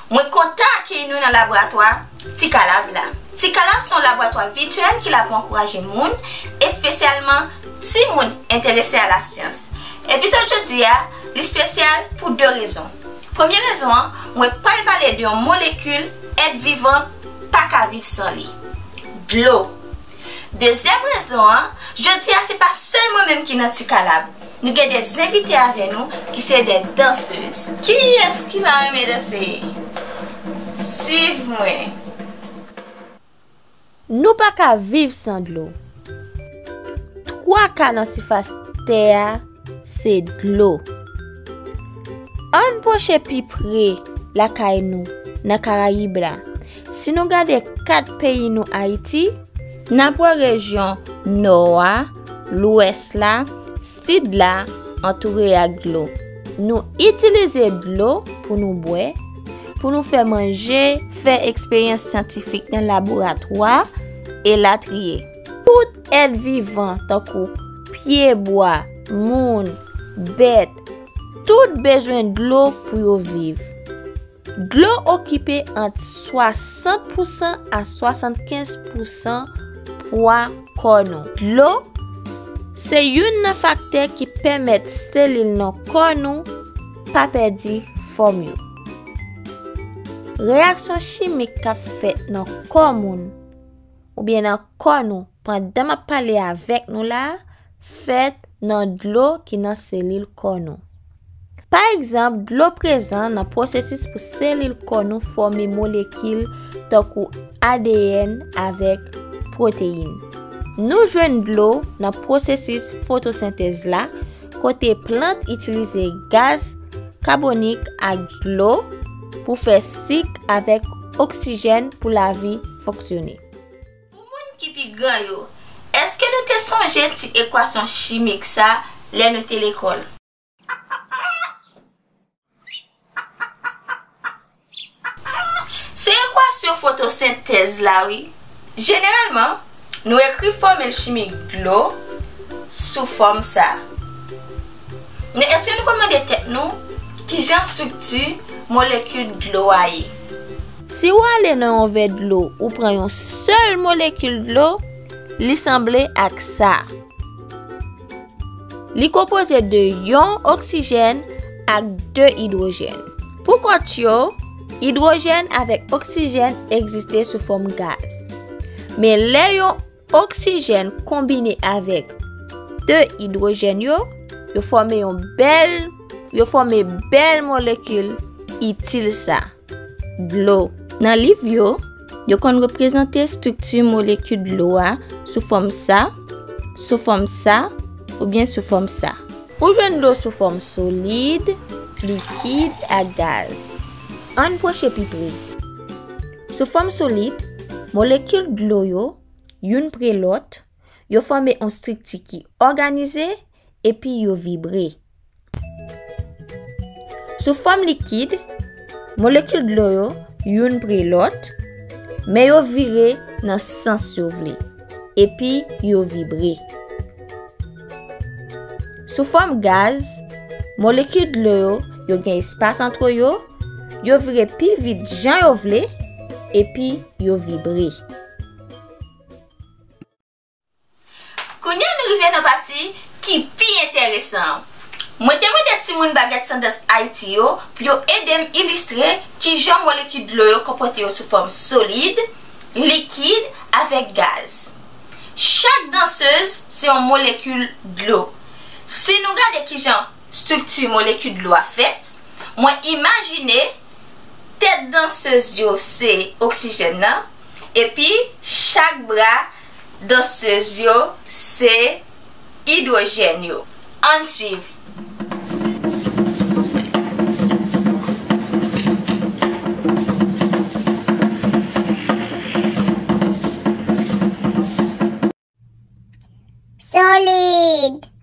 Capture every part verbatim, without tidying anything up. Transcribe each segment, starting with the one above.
Mwen kontan akeyi nou nan laboratwa Ti Kalab la. Ti Kalab se yon laboratwa vityèl ki la pou ankouraje moun, espesyalman timoun enterese a lasyans. Epizòd jodi a, li espesyal pou de rezon. Premye rezon an, mwen pral pale de yon molekil èt vivan pa ka viv san li. Dlo. Dezyèm rezon an, jodi a se pa sèl mwen menm ki nan Ti Kalab. Nou gen de envite avè nou ki se de dansez. Kiyès ki pa renmen danse? Swiv mwen. Nou pa ka viv san dlo. Twa ka nan sifas tè a se dlo. Ann pwoche pi pre lakay nou nan Karayib la. Si nou gade kat peyi nou Ayiti, n ap wè rejyon Nò a, Lwès la, Sid la antoure ak dlo. Nou itilize dlo pou nou bwè, pou nou fè manje, fè eksperyans syantifik nan laboratwa, elatriye. Tout èt vivan, tankou pyebwa, moun, bèt, tout bezwen dlo pou yo viv. Dlo okipe ant swasant pousan a swasannkenz pousan pwa kò nou. Dlo se youn nan faktè ki pèmèt selil nan kò nou pa pèdi fòm yo. Reyaksyon chimik k ap fèt nan kò moun oubyen nan kò nou pandan m ap pale avèk nou la a, fèt nan dlo ki nan selil kò nou. Pa egzanp, dlo prezan nan pwosesis pou selil kò nou fòme molekil tankou A D N avèk pwoteyin. Nou jwenn dlo nan pwosesis fotosentèz la, kote plant itilize gaz kabonik ak dlo pou fè sik avèk oksijèn pou lavi fonksyone. Pou moun ki pi gran yo, èske nou te sonje ti ekwasyon chimik sa lè nou te lekòl? Se ekwasyon fotosentèz la, wi. Jeneralman, nou ekri fòmil chimik dlo sou fòm sa. Men èske nou konn mande tèt nou kijan estrikti molekil dlo a ye? Si w ale nan yon vè dlo, ou pran yon sèl molekil dlo, li sanble ak sa. Li konpoze de yon oksijèn ak de idwojèn. Pou kont yo, idwojèn avèk oksijèn egziste sou fòm gaz. Men lè yon oksijèn konbine avèk de idwojèn yo, yo fòme yon bèl, yo fòme bèl molekil itil sa, dlo. Nan liv yo, yo konn reprezante estrikti molekil dlo a sou fòm sa, sou fòm sa, oubyen sou fòm sa. Ou jwenn dlo sou fòm solid, likid ak gaz. Ann pwoche pi pre. Sou fòm solid, molekil dlo yo, youn pre lòt, yo fòme yon estrikti ki òganize epi yo vibre. Sou fòm likid, molekil dlo yo, youn pre lòt, men yo vire nan sans yo vle, epi yo vibre. Sou fòm gaz, molekil dlo yo, yo gen espas ant yo, yo vire pi vit jan yo vle, epi yo vibre. Kounye a nou rive nan pati ki pi enteresan an. Mwen te mande timoun Bagèt Sandans Ayiti yo pou yo ede m ilistre kijan molekil dlo yo konpòte yo sou fòm solid, likid avèk gaz. Chak dansez se yon molekil dlo. Si nou gade kijan estrikti molekil dlo a fèt, mwen imajine tèt dansez yo se oksijèn nan, epi chak bra dansez yo se idwojèn yo. Ann swiv. Solid.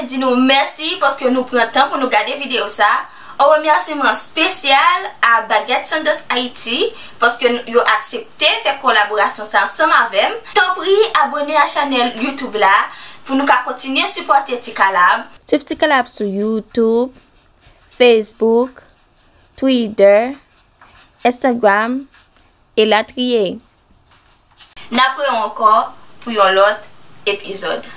Di nou mèsi paske nou pran tan pou nou gade videyo sa. On remèsiman espesyal a Baguette Sanders Haïti paske yo aksepte fè kolaborasyon sa ansanm avè m. Tanpri, abòne a chanèl YouTube la pou nou ka kontinye sipòte Ti Kalab. Swiv Ti Kalab sou YouTube, Facebook, Twitter, Instagram, elatriye. N ap wè w ankò pou yon lòt epizòd.